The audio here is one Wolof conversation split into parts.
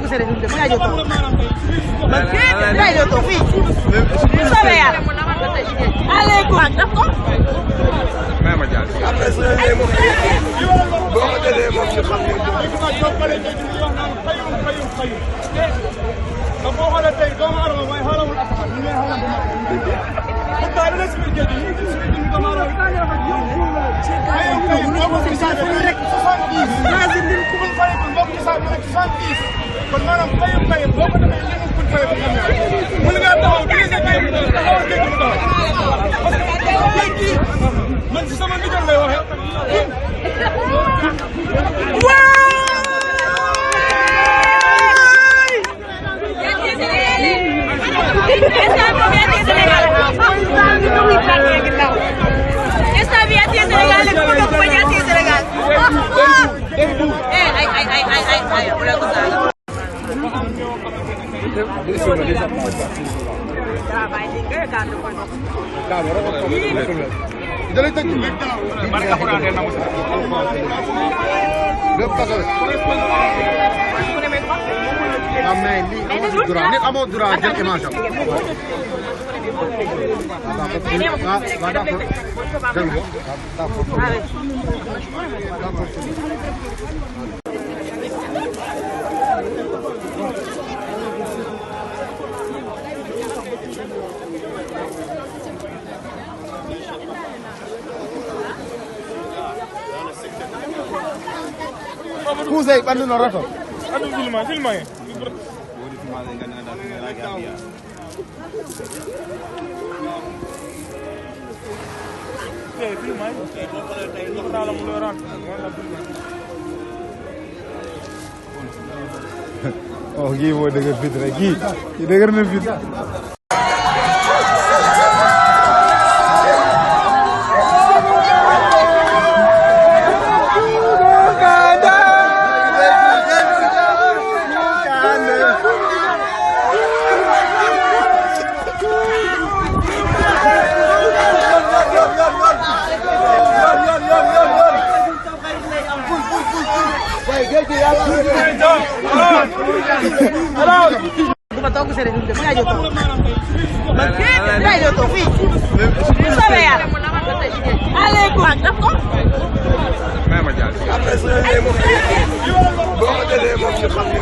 togg cere ñun de ma yaay togg man yaay togg fii soobee yàlla aleykum daf ko may ma jaar après su ne moom boo ko jëlee moom ñu xam ne boo xoolee tey doomu aadama mooy xaarawul askan ñu ngi xaaral bu mag bu baax dina si biir géej gi si biir géej gi doomu aadama ay kay ñoo ko si saa rek 70 naa si lim ku fay ko mbokk ci saa rek 70 kon maanaam fayu fay boo ko defee limu ku fay ko xam ne mën nga taxaw di sa géej gi taxaw géej gi taxaw parce que géej gi man si sama ndigal lay waxe amoo droit jël image Kusay bandu no rato adu filma oh kii moo dëgër fit rek kii dëgër na fit duma togg cere ñun de ma yaay togg man yaay togg fii soobee yàlla aleykum daf ko may ma jaar après su ne moom boo ko jëlee moom ñu xam ne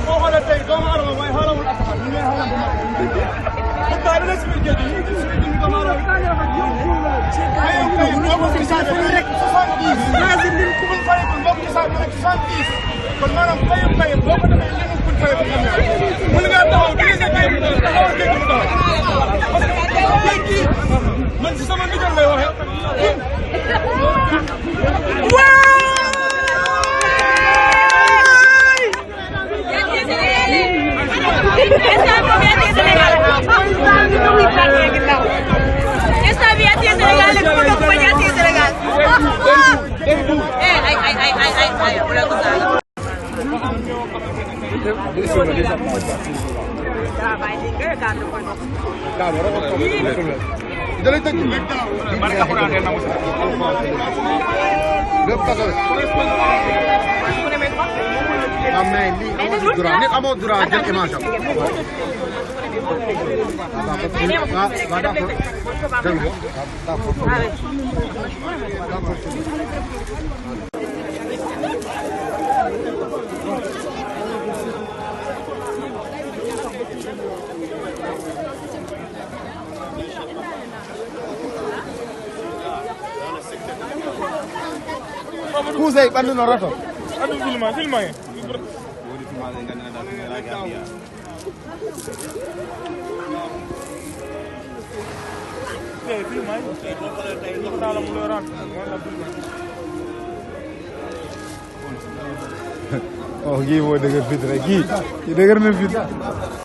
boo xoolee tey doomu aadama mooy xaarawul askan ñu ngi xaaral bu mag bu baax dina si biir géej gi si biir géej gi doomu aadama ay kay ñoo ko si saa rek 70 naa si lim ku fay ko mbokk ci saa rek 70 kon maanaam fayu fay boo ko defee limu ku fay ko xam ne mën nga taxaw di sa géej gi taxaw géej gi taxaw parce que géej gi man si sama ndigal lay waxe amoo droit jël image Kusay bandu no rato adu filma oh kii moo dëgër fit rek kii dëgër na fit